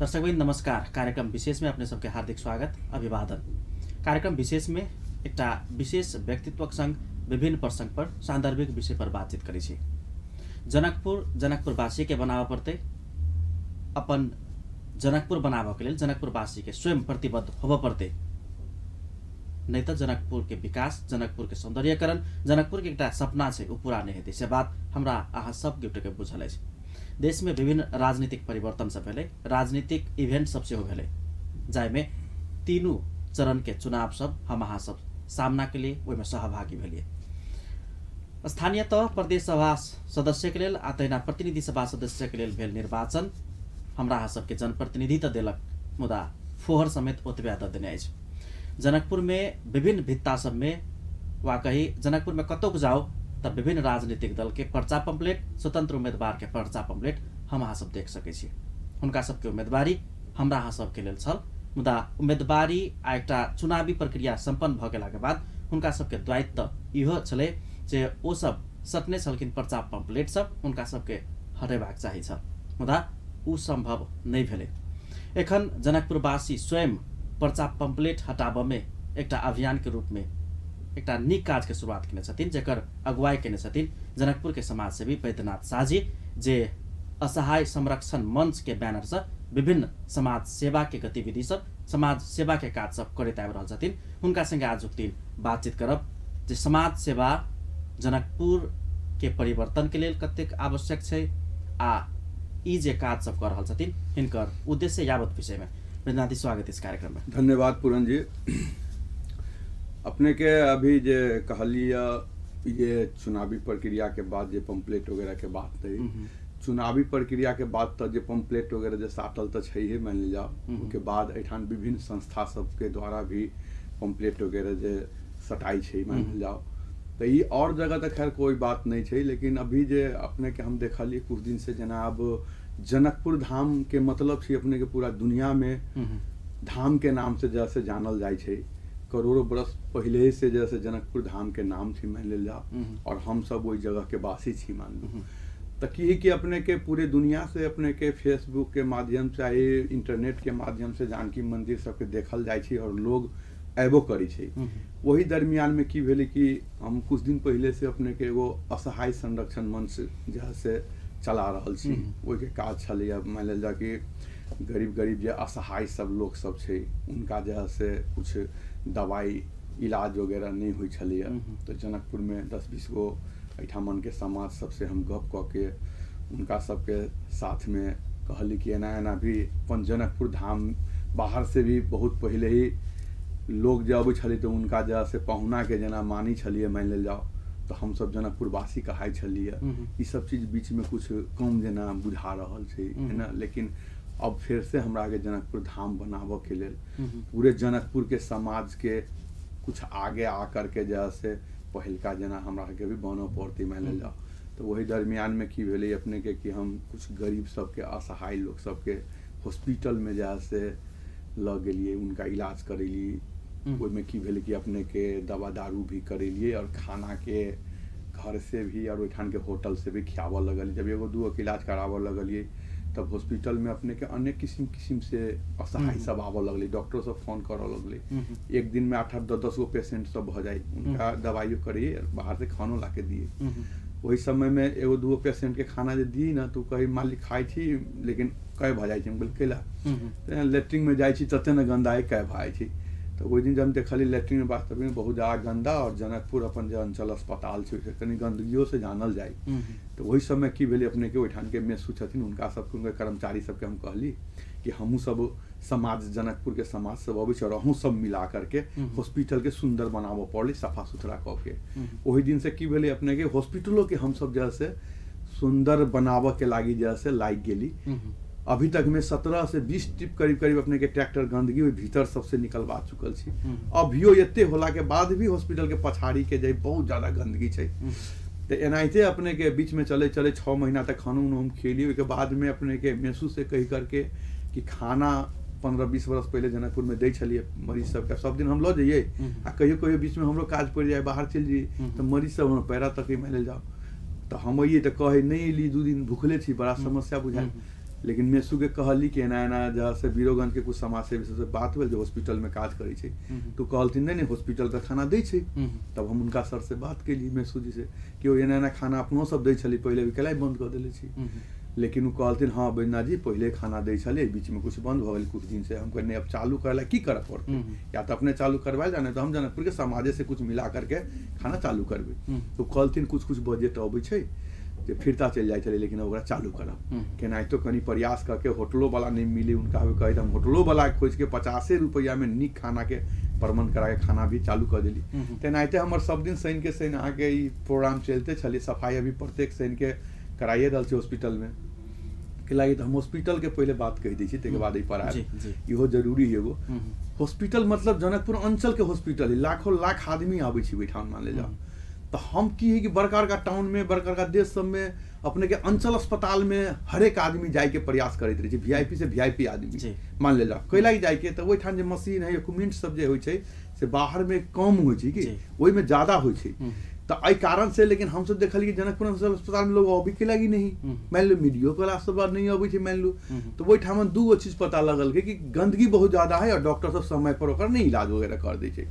दर्शकवृन्द नमस्कार। कार्यक्रम विशेष में अपने सबके हार्दिक स्वागत अभिवादन। कार्यक्रम विशेष में एकटा विशेष व्यक्तित्वक संग विभिन्न प्रसंग पर सांदर्भिक विषय पर बातचीत करै छी। जनकपुर जनकपुरवासी के बनाबऽ पड़तै। अपन जनकपुर बनाबऽ के लेल जनकपुरवासी के स्वयं प्रतिबद्ध होबऽ पड़तै, नहीं तो जनकपुर के विकास, जनकपुर के सौंदर्यकरण, जनकपुर के एकटा सपना छै उ पूरा नहीं हेतै। से बात हमरा अहाँ सब गोटे के बुझल अछि। देश में विभिन्न राजनीतिक परिवर्तन सब भेलै, राजनीतिक इवेंट सब सेहो भेलै, जाहिमे तीनू चरण के चुनाव सब हम अहाँ सब सामना के लिए ओहिमे सहभागी भेलियै। स्थानीय तह प्रदेश सभा सदस्य के लेल आ तहिना प्रतिनिधि सभा सदस्य के लेल भेल निर्वाचन हमरा अहाँ सबके जनप्रतिनिधि तऽ देलक, मुदा फोहर समेत ओतबे दऽ देने अछि। जनकपुर में विभिन्न भित्ता सब में वा कही जनकपुर में कतौक जाओ तब विभिन्न राजनीतिक दल के पर्चा पम्पलेट, स्वतंत्र उम्मीदवार के पर्चा पम्पलेट हम अहाँ सब देख सकै छी। हुनका सबके उम्मीदवारी हमरा अहाँ सबके लेल छल, मुदा उम्मीदवारी आ एकटा चुनावी प्रक्रिया सम्पन्न भऽ गेलाके बाद हुनका सबके दायित्व इहो छलै जे ओ सब सटने छलखिन पर्चा पम्पलेट सब हुनका सबके हटेबाक चाही छल, मुदा उ सम्भव नहि भेलै। एखन जनकपुरवासी स्वयं पर्चा पम्पलेट हटाबऽमे एकटा अभियान के रूप में एकटा नीक काज के शुरुआत केने छथिन, जकर अगुवाई केने छथिन जनकपुर के समाजसेवी बैद्यनाथ शाहजी, जे असहाय संरक्षण मंच के बैनर से विभिन्न समाज सेवा के गतिविधि सब, समाज सेवा के काज सब करैत आबि रहल छथिन। हुनका संगे आजुक दिन बातचीत करब जे समाज सेवा जनकपुर के परिवर्तन के लेल कतेक आवश्यक छै आ ई जे काज सब कर रहल छथिन हिनकर उद्देश्य यावत विषय में। बैद्यनाथ जी, स्वागत इस कार्यक्रम में। धन्यवाद पूरन जी। अपने के अभी जे कहलिए ये चुनावी प्रक्रिया के बाद जे पम्पलेट वगैरह के बात है, चुनावी प्रक्रिया के बाद तो जे पम्पलेट वगैरह जे साटल तो छै मान ली जाओ, उसके बाद एठान विभिन्न संस्था सबके द्वारा भी पम्पलेट वगैरह जे सटाई छै मान ली जाओ, तो ये और जगह तो खैर कोई बात नहीं छै। लेकिन अभी जे अपने के हम देखलिए कुछ दिन से जना अब जनकपुर धाम के मतलब छै अपने के पूरा दुनिया में धाम के नाम से जैसे जानल जाइ छै। करोड़ों बरस पहले से जैसे जनकपुर धाम के नाम थी मान लेल जाओ, और हम सब वही जगह के वासी छी मान लो। तो की कि अपने के पूरे दुनिया से अपने के फेसबुक के माध्यम से चाहे इंटरनेट के माध्यम से जानकी मंदिर सबके देखल जाइ छै और लोग अयबो करै छै। वही दरमियान में की भेलै कि हम कुछ दिन पहले से अपने के एगो असहाय संरक्षण मंच जे से चला रहल छी, ओहिके काज छलैया मान लेल जाओ कि गरीब गरीब जे असहाय सब लोग सब छै उनका जे से कुछ दवाई इलाज वगैरह नहीं होइ छलैया, तो जनकपुर में 10-20 गो एहिठामन के समाज सबसे हम गप कऽ के उनका सबके साथ में कहली कि एना एना भी अपन जनकपुर धाम बाहर से भी बहुत पहले ही लोग जे अबै छलै तऽ उनका जे से पहुना के जेना मानै छलियै मान लेल जाओ, तो हम सब जनकपुरवासी कहाइ छलियै। ई सब चीज बीच में कुछ कम जेना बुझा रहल छै, है ना। लेकिन अब फिर से हमरा के जनकपुर धाम बनाबऽ के लेल पूरे जनकपुर के समाज के कुछ आगे आ करके जैसे पहिलका जेना हमरा के भी बनऽ पड़तै मान लेल जाओ। तो वही दरमियान में की भेलै अपने के कि हम कुछ गरीब सबके असहाय लोग सबके हॉस्पिटल में जैसे लऽ गेलियै, उनका इलाज करेलियै। ओहिमे की भेलै कि अपने के दवा दारू भी करेलियै और खाना के घर से भी और ओहिठाम के होटल से भी खियाबऽ लगलियै। जब एगो दूगो के इलाज कराबऽ लगलियै तब हॉस्पिटल में अपने के अनेक किस्म किस्म से असहाय सब आबऽ लगलै, डॉक्टर सब फोन करऽ लगलै। एक दिन में 8-8, 10-10 गो पेशेंट सब भऽ जाइ, उनका दवाइयो करिए बाहर से खानो ला के दिए। वही समय में एगो दूगो पेशेंट के खाना जे दिए ना तो कही मालिक खाइ छी लेकिन कै भऽ जाइ छै, हम बोल कैला लेट्रिन में जाइ छी तते ने गन्दा है कै भऽ जाइ छै। तो ओहि दिन जब हम देखली लेट्रिन में वास्तव में बहुत ज़्यादा गंदा, और जनकपुर अपन जे अंचल अस्पताल छै कनि गंदगियों से जानल जाय। तो वही समय की भेलै अपने के ओहिठाम के मेसू छथिन उनका सबके उनके कर्मचारी सबके हम कहली कि हमहूँ सब समाज जनकपुर के समाज सब अबै छै और अहूँ सब मिला करके हॉस्पिटल के सुंदर बनाबऽ पड़लै सफा सुथरा कऽ के। ओहि दिन से की भेलै अपने के हॉस्पिटलो के हमसब जे सुंदर बनाबऽ के लागी जे लागि गेली। अभी तक में 17 से 20 ट्रिप करीब करीब अपने के ट्रैक्टर गंदगी भीतर सबसे निकलवा चुकल छी। अभियो एते होला के बाद भी हॉस्पिटल के पछाड़ी के जे बहुत ज्यादा गंदगी छै। तो एनाहिते अपने के बीच में चले चले 6 महीना तक खानो उनो हम खेलिए। ओहिके बाद में अपने के मेसू से कही करके कि खाना 15-20 बरस पहले जनकपुर में दै छलियै मरीज सबके, सब दिन हम लऽ जइयै आ कहियो कहियो बीच में हमरो काज पड़ि जाय बाहर चलि जइयै तऽ मरीज सब हमर पैरा तक मानि लेल जाओ, तऽ हम अइयै तऽ कहै नहि अयली 2 दिन भुखले छी, बड़ा समस्या बुझायल। लेकिन मेसू के कहली कि एना एना जहाँ से बीरोगंज के कुछ समाज सेवी सबसे बात भेल जो हॉस्पिटल में काज करै छै, तो कहलथिन नहीं नहीं हॉस्पिटल तऽ खाना दै छै। तब हम हुनका सर से बात केली मेसू जी से कि ओ एना एना खाना अपनो सब दै छलै पहिले, भी कैला बंद कऽ देले छी। लेकिन ओ कहलथिन हाँ बैद्यनाथ जी पहिले खाना दै छलै, बीच में कुछ बंद भऽ गेल कुछ दिन से। हम कहलियै अब चालू करै ला की करऽ पड़तै, या तऽ अपने चालू करवायल जाए, नहीं तऽ हम जनकपुर के समाजे से कुछ मिला करके खाना चालू करबै। तो कहलथिन कुछ कुछ बजट अबै छै जे फिरता चलि जाइ छलै, लेकिन ओकरा चालू करब केनाहितो कनि प्रयास करके। होटलो वाला नहीं मिली उनका, कहै हम होटलो वाला खोजिके 50 रुपैआ में नीक खाना के प्रबंध करा के खाना भी चालू कऽ देली। तेनाहिते हमर सब दिन शनि के शनि अहाँके ई प्रोग्राम चलिते छलै। सफाई अभी प्रत्येक शनि के कराइए रहल छै हॉस्पिटल में के लागि। तऽ हम हॉस्पिटल के पहिले बात कहि दै छी, ताहिके बाद एहि पर आयब, इहो जरूरी है एगो। हॉस्पिटल मतलब जनकपुर अंचल के हॉस्पिटल है, लाखों लाख आदमी आबै छै ओहिठाम मान ले जाओ। तो हम की है कि बड़का बड़का टाउन में बड़का बड़का देश सब में अपने के अंचल अस्पताल में हरेक आदमी जाय के प्रयास करैत रहे छै, वीआईपी से वीआईपी आदमी मान ले जाओ कैला जाय के। तो ओहिठाम जे मशीन है इक्विपमेंट सब जे होइ छै से बाहर में कम होइ छै कि ओहिमे ज्यादा होइ छै, तो एहि कारण से। लेकिन हमसब देखलियै जनकपुर अंचल अस्पताल में लोग अबै के लागी नहीं, मान लो मीडियो वाला सब नहीं अबै छै मान लो। तो ओहिठाम दूगो चीज पता लगल कि गंदगी बहुत ज्यादा है और डॉक्टर सब समय पर ओकर नहीं इलाज वगैरह कर दै छै।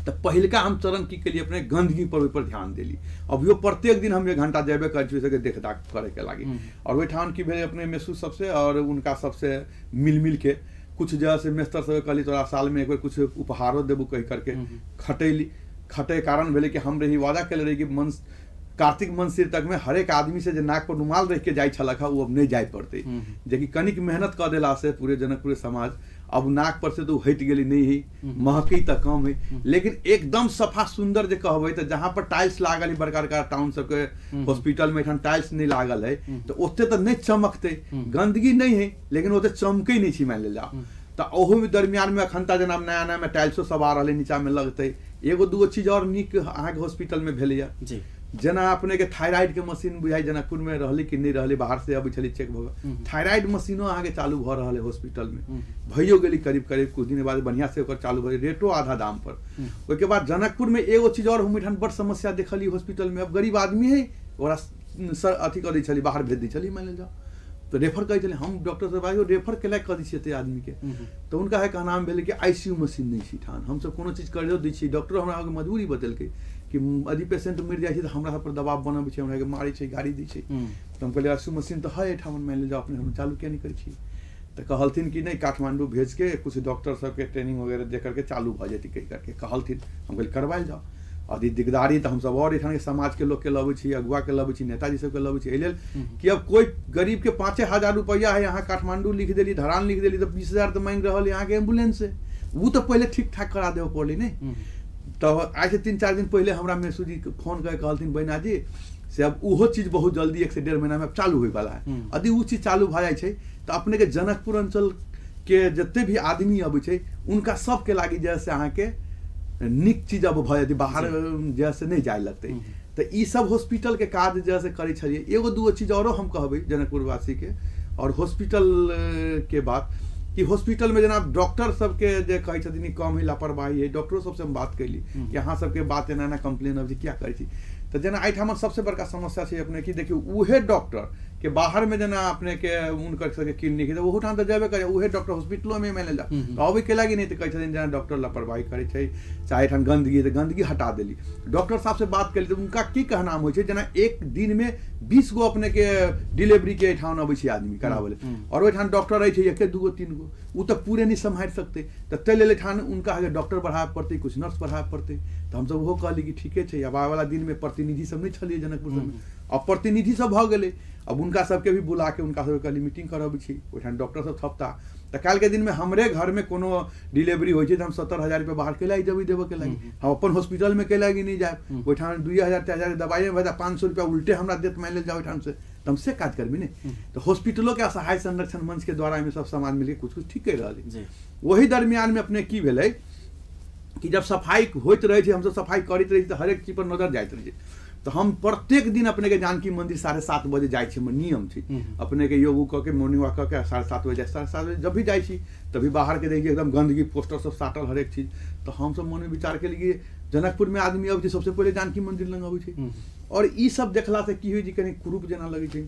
तो पहिलका हम चरण की केलिए अपने गंदगी पर ओहिपर ध्यान देली। अभियो प्रत्येक दिन हम 1 घंटा जेबे करै छी सबके देख दाख करे के लागी। और ओहिठाम की भेलै अपने मेसू सबसे और उनका सबसे मिल मिल के कुछ जगह से मेस्तर सबके कहली तोरा साल में एक बेर कुछ उपहारो देबू कहि करके खटैली। खटे कारण भेलै कि हम रही वादा केले रही कि मन कार्तिक मंसिर तक में हरेक आदमी से जे नाक पर रुमाल रख के जाइ छलक वो अब नहीं जाय पड़तै, जेकि कनिक मेहनत कऽ देला से पूरे जनकपुर समाज अब नाक पर से तो हटि गेली नहीं है, महकी तऽ कम है, लेकिन एकदम सफा सुंदर जे कहबै तऽ जहाँ पर टाइल्स लागल है बड़का बड़का टाउन सबके हॉस्पिटल में एठाम टाइल्स नहीं लागल है तो ओते तऽ नहीं चमकतै, गंदगी नहीं है लेकिन ओते चमकै नहीं छै मान लेल जाओ। तऽ ओहो दरमियान में अखन जेना नया नया में टाइल्सो सब आ रहल है नीचा में लगतै। एगो दूगो चीज और नीक अहाँके हॉस्पिटल में भेलैया, जेना अपने के थायराइड के मशीन बुझाइ जनकपुर में रहलै कि नहीं रहलै, बाहर से अबै छलै चेक भऽ गेल, थायराइड मशीनो अहाँके चालू भऽ रहल है हॉस्पिटल में, भइयो गेली करीब करीब कुछ दिन बाद बढ़िया से ओकर चालू भऽ रेटो आधा दाम पर। ओहिके बाद जनकपुर में एगो चीज और हम एठाम बड़ समस्या देखली हॉस्पिटल में, अब गरीब आदमी है ओकरा सर अथी कऽ दै छलै बाहर भेज दै छलै मान लेल जाओ, तो रेफर करै छलै। हम डॉक्टर से बात रेफर केला कऽ दै छियै एते आदमी के, तो उनका है कहनाम भेलै कि आईसीयू मशीन नहीं छै ठान, हमसब कोनो चीज करियो दै छियै। डॉक्टर हमरा मजबूरी बतेलकै कि यदि पेशेंट मरि जाइ छै तऽ हमरा सब पर दबाव बनबै छै, हमरा के मारै छै, गाड़ी दै छै। तऽ हम कहलियै आईसीयू मशीन तऽ है एहिठाम मान लेल जाओ, अपने हम चालू किया नहीं करै छियै। तऽ कहलथिन कि नहीं काठमांडू भेज के कुछ डॉक्टर सबके ट्रेनिंग वगैरह दे करके चालू भऽ जेतै कहि करके कहलथिन। हम कहलियै करवायल जाओ। यदि दिकदारी तऽ हमसब और एठाम के समाज के लोग के लबै छी, अगुआ के लबै छी, नेताजी सबके लबै छी, एहि लेल कि अब कोई गरीब के 5,000 रुपैआ है, यहाँ काठमांडू लिख देली, धरान लिख देली, तऽ 20,000 तऽ मांगि रहल है अहाँके एम्बुलेंस से, ओ तऽ पहिले ठीक ठाक करा देबऽ पड़लै ने। तऽ आइ से 3-4 दिन पहिले हमरा मेसू जी फोन कऽ कहलथिन बैना जी से अब ओहो चीज बहुत जल्दी 1 से 1.5 महीना में अब चालू होइवला है। यदि ओ चीज चालू भऽ जाइ छै तऽ अपने के जनकपुर अंचल के जते भी आदमी अबै छै उनका सबके लागि जैसे अहाँके नीक चीज अब भऽ जेतै, बाहर जैसे नहीं जाय लगतै। तऽ ई सब हॉस्पिटल के काज जैसे करै छलियै। एगो दूगो चीज औरो हम कहबै जनकपुरवासी के और हॉस्पिटल के बात कि हॉस्पिटल में जेना डॉक्टर सबके जे कहै छथिन कम है लापरवाही है, डॉक्टरो सबसे हम बात कैली कि अहाँ सबके बात एना एना कम्प्लेन अबै छै क्या करै छी। तऽ जेना एहिठाम सबसे बड़का समस्या छै अपने कि देखियौ उहे डॉक्टर के बाहर में जेना अपने के हुनकर सबके क्लिनिक है तऽ ओहोठाम तऽ जेबे करै, उहे डॉक्टर हॉस्पिटलो में मानि लेल जाओ तऽ अबै के लागि नहि, तऽ कहै छथिन जेना डॉक्टर लापरवाही करै छै, चाहे एहिठाम गंदगी है तऽ गंदगी हटा देली। डॉक्टर साहब से बात केली तऽ हुनका की कहनाम होइ छै जेना एक दिन में 20 गो अपने के डिलीवरी के एहिठाम अबै छै आदमी कराबै लए, और ओहिठाम डॉक्टर रहै छै 1, 2, 3 गो, ओ तऽ पूरे नहि सम्हारि सकतै, तऽ ताहि लेल एहिठाम हुनका डॉक्टर बढ़ाबऽ पड़तै, कुछ नर्स बढ़ाबऽ पड़तै। तऽ हमसब ओहो कहली कि ठीके छै। आब आबैवला दिनमे प्रतिनिधि सब नहि छलियै जनकपुर सबमे, अब प्रतिनिधि सब भऽ गेलै, अब हुनका सबके भी बुला के हुनका सबके कहली मीटिंग करबै छी, ओहिठाम डॉक्टर सब थपता। तऽ काल्हिके दिनमे हमरे घरमे कोनो डिलीवरी होइ छै तऽ हम 70,000 रुपया बाहर कैला जेबै देबऽ के लागि, हम अपन हॉस्पिटलमे कैला नहि जायब, ओहिठाम 2,000 4,000 दबाइमे भऽ जायत, 500 रुपया उल्टे हमरा देत मानि लेल जाउ ओहिठाम से, तऽ हम से काज करबी ने। तऽ हॉस्पिटलो के असहाय संरक्षण मंच के द्वारा एहिमे सब समाज मिलके कुछ कुछ ठीक करि रहल है। ओही दरमियानमे अपने की भेलै कि जब सफाई होइत रहै छै, हमसब सफाई करैत रहै छी तऽ हरेक चीज पर नजर जाइत रहै छै। तऽ हम प्रत्येक दिन अपने के जानकी मंदिर 7:30 बजे जाइ छी, हमर नियम छै अपने के योग कऽ के मॉर्निंग वॉक कऽ के 7:30 बजे जाइ, 7:30 बजे जब भी जाइ छी तभी बाहर के देखिए एकदम गंदगी, पोस्टर सब साटल हरेक चीज। तऽ हमसब मनमे विचार केली कि जनकपुर में आदमी अबै छै सबसे पहिले जानकी मंदिर लग अबै छै, और ई सब देखला से की होइ छै कनि कुरूप जेना लगै छै।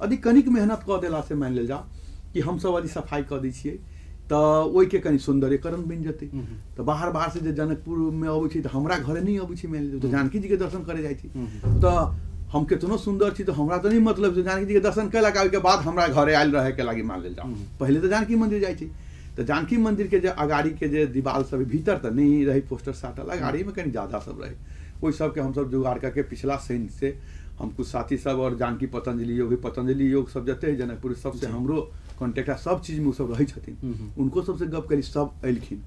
यदि कनिक मेहनत कऽ देला से मानि लेल जाओ कि हमसब यदि सफाइ कऽ दै छियै तऽ ओहिके कनि सौन्दर्यकरण बनि जेतै। तऽ बाहर बाहर से जे जनकपुरमे अबै छै तऽ हमरा घरे नहि अबै छै, मानि लेल तऽ जानकी जीके दर्शन करे जाइ छै, तऽ हम केतनो सुन्दर छी तऽ हमरा तऽ नहि मतलब छै, जानकी जीके दर्शन कयलक ओहिके बाद हमरा घरे आयल रहैके लागि मान लेल जाओ, पहिले तऽ जानकी मन्दिर जाइ छै। तऽ जानकी मन्दिरके जे अगाड़ीके जे दीवाल सब भीतर तऽ नहि रहै पोस्टर साटल, अगाड़ीमे कनि ज्यादा सब रहै, ओहि सबके हमसब जुगाड़ करके पिछला शनि से हम कुछ साथी सब और जानकी पतंजलि योग, पतंजलि योग सब जते है जनकपुर सबसे हमरो कॉन्टेक्ट सब चीजमे ओ सब रहै छथिन, उनको सबसे गप करी, सब एलखिन।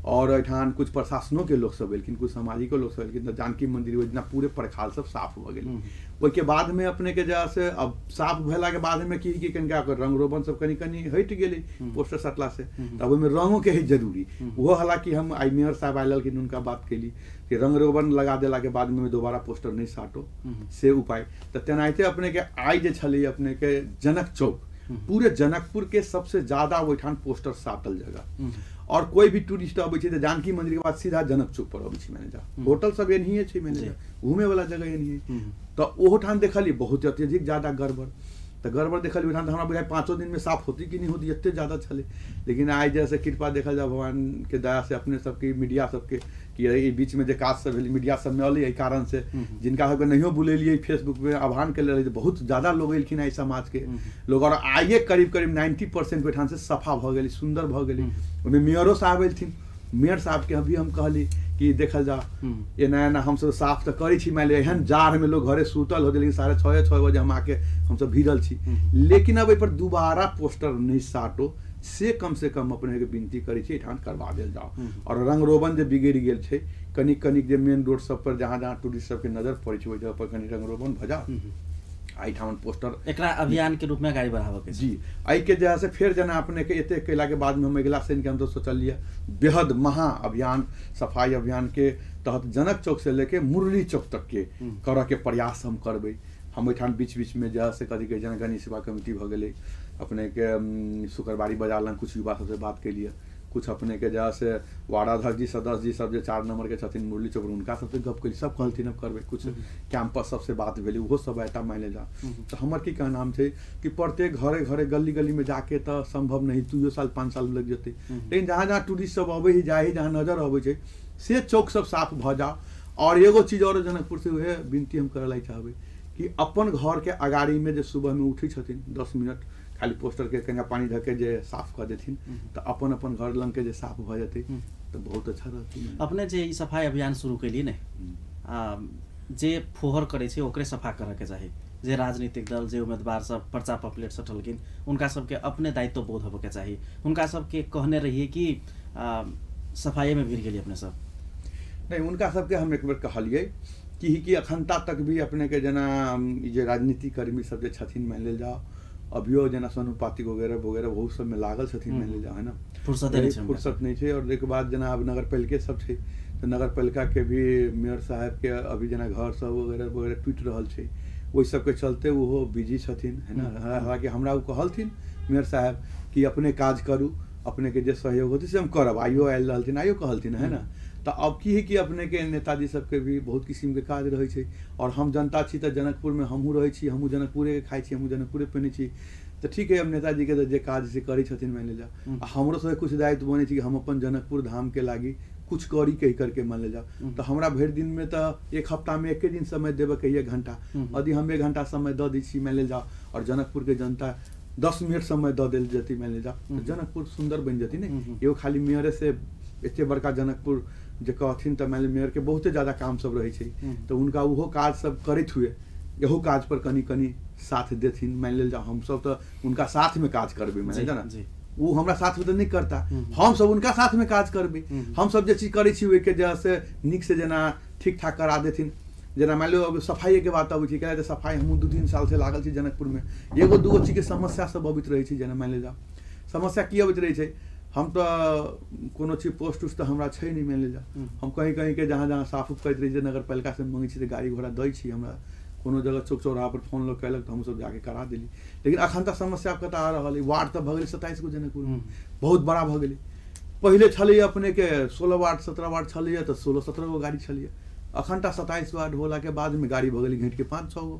और एहिठाम कुछ प्रशासनोके लोक सब एलखिन, कुछ सामाजिको लोक सब एलखिन, तऽ जानकी मन्दिर ओहि दिना पूरे परखाल सब साफ भऽ गेलै। ओहिके बादमे अपनेके जे से अब साफ भेलाके बादमे की कि कनिका ओकर रंग रोबन सब कनि कनि हटि गेलै पोस्टर सटला से, तब ओहिमे रंगोके है जरूरी, ओहो हालाँकि हम आइ मेयर साहब आयल रहलखिन हुनका बात केली कि रंग रोबन लगा देलाके बादमे दोबारा पोस्टर नहि साटो, से उपाय। तऽ तेनाहिते अपनेके आइ जे छलै अपनेके जनक चौक, पूरे जनकपुर के सबसे ज्यादा ओहिठाम पोस्टर साटल जगह, और कोई भी टूरिस्ट अबै छै तऽ जानकी मंदिर के बाद सीधा जनक चौक पर अबै छै, मानि जा होटल सब एनहिए छै, मानि जा घूमे वाला जगह एनहिए, तऽ ओहोठाम देखलियै बहुत अत्यधिक ज्यादा गड़बड़, तऽ गड़बड़ देखलियै ओहिठाम तऽ हमरा बुझाइ 5 दिन में साफ होती कि नहि होती, एते ज्यादा छलै। लेकिन आइ जैसे कृपा देखल जाए भगवान के दया से अपने सबके मीडिया सबके कि एहि बीचमे जे काज सब भेलै मीडिया सबमे अलै, एहि कारण से जिनका सबके नहियो बुलेलियै फेसबुकमे आह्वान केले रहै, बहुत ज्यादा लोग एलखिन एहि समाजके लोग, और आइए करीब करीब 90% ओहिठाम से सफा भऽ गेलै, सुन्दर भऽ गेलै। ओहिमे मेयरो साहब एलथिन, मेयर साहबके अभी हम कहली कि देखल जा एना एना हमसब साफ तऽ करै छी, मानि लिअ एहन जाड़मे लोग घरे सुतल होतै, लेकिन 6:30-6 बजे हम आके हमसब भिड़ल छी, लेकिन अब एहिपर दोबारा पोस्टर नहि साटो, से कम से कम अपने के विनती करै छी एहिठाम करवा देल जाओ। और रंग रोबन जे बिगड़ि गेल छै कनिक कनिक जे मेन रोड सब पर जहाँ जहाँ टूरिस्ट सबके नजर पड़ै छै ओहि जगह पर कनि रंग रोबन भऽ जाओ, एहिठाम पोस्टर एकरा अभियान के रूप में अगाडि बढ़ाबऽ जी। एहिके जे से फेर जेना अपने के एते कयलाके बादमे हम अगिला शनिके हम तऽ सोचलियै बेहद महा अभियान सफाई अभियान के तहत जनक चौक से लेके मुरली चौक तक के करऽ के प्रयास हम करबै। हम एहिठाम बीच बीचमे जे से कथी कहै जनगणी सेवा कमिटी भऽ गेलै अपनेके, शुक्रवारी बाजार लग कुछ युवा सबसे बात केलियै, कुछ अपनेके जे से वार्डाध्यक्ष जी सदस्य जी सब जे 4 नंबर के छथिन मुरली चौक हुनका सबसे गप केली, सब कहलथिन हम करबै, कुछ कैंपस सबसे बात भेलै ओहो सब एता मानि लेल जाओ। तऽ हमर की कहनाम छै कि प्रत्येक घरे घरे गली गली में जाके तऽ संभव नहीं, 2 साल 5 साल लग जेतै, लेकिन जहाँ जहाँ टूरिस्ट सब अबै है जाइ है जहाँ नजर अबै छै से चौक सब साफ भऽ जाओ। और एगो चीज और जनकपुर से उहे विनती हम करऽ लागि चाहबै कि अपन घर के अगाड़ी में जे सुबह में उठै छथिन 10 मिनट खाली पोस्टर के कनिका पानी धऽ के जे साफ कऽ देथिन तऽ अपन अपन घर लग के जे साफ भऽ जेतै तऽ बहुत अच्छा रहतै। अपने जे ई सफाई अभियान शुरू केलियै ने, जे फोहर करै छै ओकरे सफा करऽ के चाही, जे राजनीतिक दल जे उम्मीदवार सब पर्चा पम्पलेट सटलखिन हुनका सबके अपने दायित्व बोध होबऽ के चाही, हुनका सबके कहने रहियै कि सफाइमे भिड़ गेलियै अपने सब? नहि, हुनका सबके हम एक बेर कहलियै कि अखनता तक भी अपने के जेना ई जे राजनीतिक कर्मी सब जे छथिन मानि लेल जाओ अभियो जेना सोनुपातिक वगैरह वगैरह बहुत सबमे लागल छथिन मानि लेल जाओ, है ना, फुर्सत नहि छै। और एक बाद जेना आब नगरपालिके सब छै तऽ नगरपालिकाके भी मेयर साहेबके अभी जेना घर सब वगैरह वगैरह टूटि रहल छै, ओहि सबके चलते ओहो बिजी छथिन, है ना। हालाँकि हमरा ओ कहलथिन मेयर साहेब कि अपने काज करू, अपनेके जे सहयोग होतै से हम करब, आइयो आयल रहलथिन, आइयो कहलथिन, है ना। तऽ अब की है कि अपनेके नेताजी सबके भी बहुत किसिमके काज रहै छै, और हम जनता छी तऽ जनकपुरमे हमहूँ रहै छी, हमहूँ जनकपुरेके खाइ छी, हमहूँ जनकपुरे पहिनै छी, तऽ ठीक है अब नेताजीके तऽ जे काज से करै छथिन मानि लेल जाओ, आ हमरो सबके कुछ दायित्व बनै छै कि हम अपन जनकपुर धामके लागि कुछ करी कहि करके मान लेल जाओ। तऽ हमरा भरि दिनमे तऽ एक हफ्तामे एके दिन समय देबऽ के 1 घंटा, यदि हम 1 घंटा समय दऽ दै छी मानि लेल जाओ और जनकपुरके जनता 10 मिनट समय दऽ देल जेतै मानि लेल जाओ तऽ जनकपुर सुन्दर बनि जेतै ने। एगो खाली मेयरे से एते बड़का जनकपुर जे कहथिन तऽ मानि लिअ मेयरके बहुते ज्यादा काम सब रहै छै, तऽ हुनका ओहो काज सब करैत हुए इहो काज पर कनि कनि साथ देथिन मानि लेल जाओ। हमसब तऽ हुनका साथमे काज करबै मानि लेल जाओ ने, ओ हमरा साथमे तऽ नहि करता, हमसब हुनका साथमे काज करबै। हमसब जे चीज करै छी ओहिके जे से नीक से जेना ठीक ठाक करा देथिन। जेना मानि लियौ अब सफाइके बात अबै छै, किया तऽ सफाइ हमहूँ 2-3 साल से लागल छी जनकपुरमे, एगो दूगो चीजके समस्या सब अबैत रहै छै। जेना मानि लेल जाओ समस्या की अबैत रहै छै, हम तऽ कोनो चीज पोस्ट उस्ट तऽ हमरा छै नहि मानि लेल जाओ, हम कहीं कहीं के जहाँ जहाँ साफ उफ करैत रहै छी नगरपालिका से मङ्गै छी तऽ गाड़ी घोड़ा दै छी, हमरा कोनो जगह चौक चौराहा पर फोन लोग कयलक तऽ हमसब जाके करा देली। लेकिन अखन तक समस्या कतऽ आ रहल है, वार्ड तऽ भऽ गेलै 27 गो जनकपुर, बहुत बड़ा भऽ गेलै। पहिले छलैए अपनेके 16 वार्ड 17 वार्ड छलैए तऽ 16-17 गो गाड़ी छलैए, अखन तक 27 वार्ड होलाके बादमे गाड़ी भऽ गेलै घटि के 5-6 गो।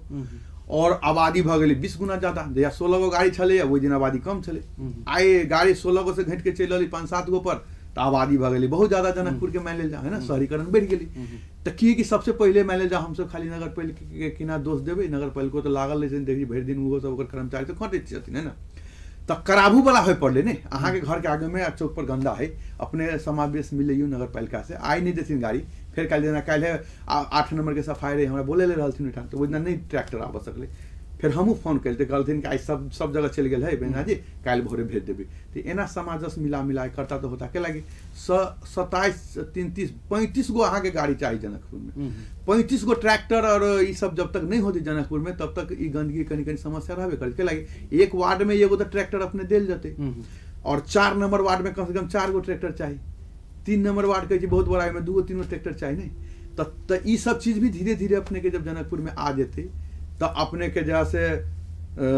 और आबादी भऽ गेलै 20 गुना ज्यादा। जहिया 16 गो गाड़ी छलैए ओहि दिन आबादी कम छलै, आइ गाड़ी 16 गो से घटि के चलि रहलै 5-7 गो पर, तऽ आबादी भऽ गेलै बहुत ज्यादा जनकपुर के मानि लेल जाए, है ना, शहरीकरण बढ़ि गेलै। तऽ की कि सबसे पहिले मानि लेल जाए हमसब खाली नगरपालिका के केना दोष देबै, नगरपालिको तऽ लागल रहै छै, देखी भरि दिन ओहो सब ओकर कर्मचारी तऽ खटैत छथिन, है ना। तऽ कराबू वाला होय पड़लै ने, अहाँके घरके आगूमे आ चौक पर गन्दा है, अपने समावेश मिलैयौ नगरपालिका से, आइ नहि देथिन गाड़ी, फेर काल्हि जेना काल्हि 8 नम्बरके सफाइ रहै, हमरा बोलै लए रहलथिन ओहिठाम, तऽ ओहि दिना नहि ट्रैक्टर आबऽ सकलै, फेर हमहूँ फोन कयली तऽ कहलथिन कि आइ सब सब जगह चलि गेल है बैजनाथ जी, काल्हि भोरे भेज देबै। तऽ एना समाजस मिला मिला करता तऽ होता के लागी 27 3 30 35 गो अहाँके गाड़ी चाही जनकपुरमे, 35 गो ट्रैक्टर और ई सब जब तक नहीं होते जनकपुर में तब तक ई गंदगी कनी कनी समस्या रहबे करै। के लागी एक वार्ड में एगो तो ट्रैक्टर अपने देल जतै, और 4 नंबर वार्ड में कम से कम 4 गो ट्रैक्टर चाही, 3 नंबर वार्ड कहै छी बहुत बड़ा, ओहिमे 2 गो 3 गो ट्रैक्टर चाही नहीं। तऽ ई सब चीज भी धीरे धीरे अपने के जब जनकपुर में आ जेतै तऽ अपने के जे से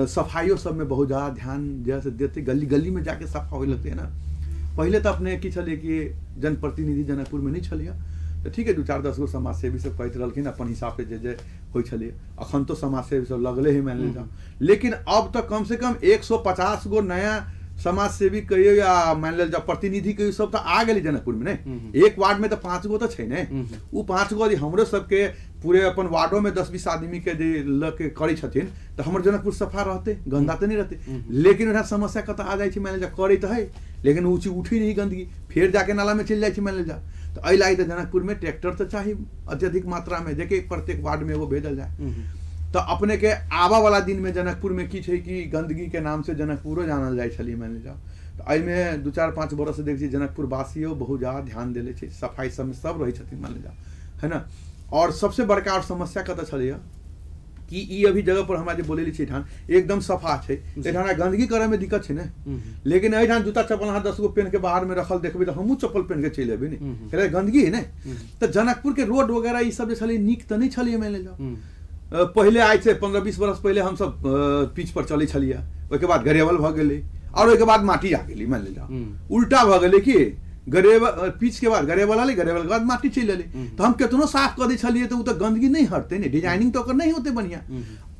सफाइयो सब में बहुत ज़्यादा ध्यान जे से देते, गली गली में जाके सफा होए लगते है ना। पहले तो अपने की छलै कि जनप्रतिनिधि जनकपुर में नहीं छलियै, तऽ ठीक है 2-4 10 गो समाजसेवी सब कहैत रहलखिन अपन हिसाब से जे जे होइ छलियै, अखन तो समाजसेवी सब लगले ही मानि लेल जाउ, लेकिन अब तऽ कम से कम 150 गो नया समाजसेवी कहियो या मानि लेल जाउ प्रतिनिधि कहियो सब तऽ आ गेलै जनकपुर में ने। एक वार्ड में तऽ 5 गो तऽ छै ने, ओ 5 गो यदि हमरो सबके पूरे अपन वार्डो में 10-20 आदमी के जे लऽ के करै छथिन तऽ हमर जनकपुर सफा रहतै, गन्दा तऽ नहि रहतै। लेकिन ओकरा समस्या कतऽ आ जाइ छै, मानि लेल जाउ करै तऽ है लेकिन ओ चीज उठै नहि गन्दगी, फेर जाके नालामे चलि जाइ छै मानि लेल जाउ। तऽ एहि लागि तऽ जनकपुरमे ट्रैक्टर तऽ चाही अत्यधिक मात्रामे, जेकि प्रत्येक वार्डमे एगो भेजल जाय। तऽ अपने के आबऽ वाला दिनमे जनकपुरमे की छै कि गन्दगी के नाम से जनकपुरो जानल जाइ छलै मानि लेल जाउ। तऽ एहिमे 2-4-5 बरस से देखै छी जनकपुर वासियो बहुत ज्यादा ध्यान देले छै, सफाई सबमे सब रहै छथिन मानि लेल जाउ, है ना। और सबसे बड़का और समस्या कतऽ छलैया कि ई अभी जगह पर हमरा जे बोलेली छै एहिठाम एकदम सफा छै, एहिठाम गन्दगी करऽमे दिक्कत छै ने, लेकिन एहिठाम जूता चप्पल अहाँ 10 गो पेन्ह के बाहर में रखल देखबै तऽ हमहूँ चप्पल पेन्ह के चलि अयबै ने, किया गन्दगी है ने। तऽ जनकपुर के रोड वगैरह ई सब जे छलै नीक तऽ नहि छलै मानि लेल जाउ। पहिले आइ से 15-20 बरस पहिले हमसब पिच पर चलै छलियै, ओहिके बाद ग्रेवल भऽ गेलै और ओहिके बाद माटी आ गेलै मानि लेल जाउ, उल्टा भऽ गेलै कि ग्रेवल पिच के बाद ग्रेवल एलै, ग्रेवल के बाद माटी चलि एलै। तऽ हम केतनो साफ कऽ दै छलियै तऽ ओ तऽ गन्दगी नहि हटतै ने, डिजाइनिंग तऽ ओकर नहि होतै बढ़िआँ।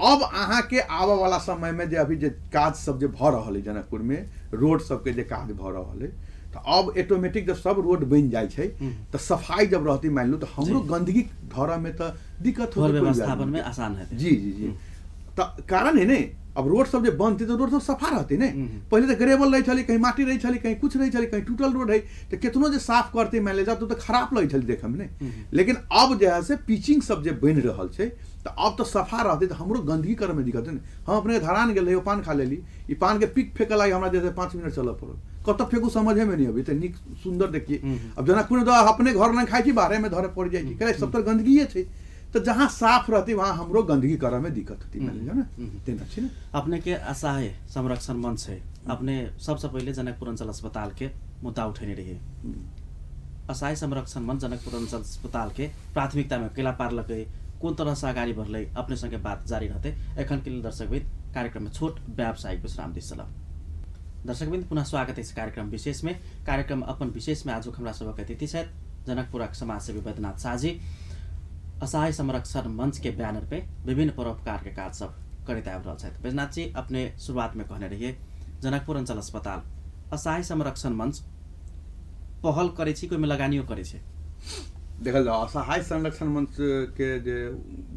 अब अहाँके आबऽ वाला समयमे जे अभी जे काज सब जे भऽ रहल है जनकपुरमे, रोड सबके जे काज भऽ रहल है, तऽ अब ऑटोमेटिक जब सब रोड बनि जाइ छै तऽ सफाई जब रहतै मानि लू तऽ हमरो गन्दगी धरऽमे तऽ दिक्कत होतै, व्यवस्थापनमे आसान हेतै। जी जी जी, तऽ कारण है ने अब रोड सब जे बनतै तऽ रोड सब सफा रहतै ने। पहिले तऽ ग्रेवल रहै छलै, कहीं माटी रहै छलै, कहीं कुछ रहै छलै, कहीं टूटल रोड है, तऽ केतनो जे साफ करतै मानि लेल जाउ तऽ खराब लगै छलै देखऽमे ने। लेकिन अब जे है से पिचिंग सब जे बनि रहल छै तऽ अब तऽ सफा रहतै, तऽ हमरो गन्दगी करऽमे दिक्कत है ने। हम अपने धरान गेल रही, पान खा लेली, ई पान के पिक फेकऽ लागि हमरा जे 5 मिनट चलऽ पड़ल, कतऽ फेकू समझेमे नहि अबै, तऽ नीक सुन्दर देखिए। अब जनकपुरमे तऽ अपने घर नहि खाइ छी, बाहरेमे धरऽ पड़ि जाइ छै, किया सब तऽ गन्दगिए छै। तऽ जहाँ साफ रहती वहाँ हमरो गन्दगी करऽमे दिक्कत होती मानि लिअ ने, तेना छै ने। अपने के असहाय संरक्षण मंच है, अपने सबसे पहिले जनकपुर अंचल अस्पताल के मुद्दा उठेने रहिए। असहाय संरक्षण मंच जनकपुर अंचल अस्पताल के प्राथमिकता में केला पारलकै, कोन तरह से अगाडि बढ़लै, अपने संगे बात जारी रहतै। एखन के लेल दर्शकवृन्द कार्यक्रम में छोट व्यावसायिक विश्राम दिस चलब। दर्शकवृन्द पुनः स्वागत है कार्यक्रम विशेष में। कार्यक्रम अपन विशेष में आजुक हमरा सबक अतिथि छथि जनकपुरक समाजसेवी बैद्यनाथ शाहजी। असहाय संरक्षण मंच के बैनर पे विभिन्न परोपकार के काज सब करैत आबि रहल छथि। बैद्यनाथ जी, अपने शुरुआत में कहने रहिए जनकपुर अंचल अस्पताल असहाय संरक्षण मंच पहल करै छी, कोइमे लगानियो करै छै। देखल जाओ असहाय संरक्षण मंच के जे